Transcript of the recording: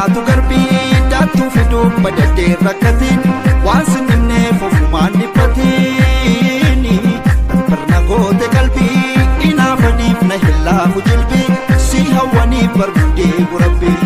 Fakkaatu garbii daattuu fiduuf badaddee rakkatiin waan sinimneef ofumaan dhiphatiin. Barna goote qalbii inaafaniif na hillaafu jilbii si hawwaniif barbudee gurabbii.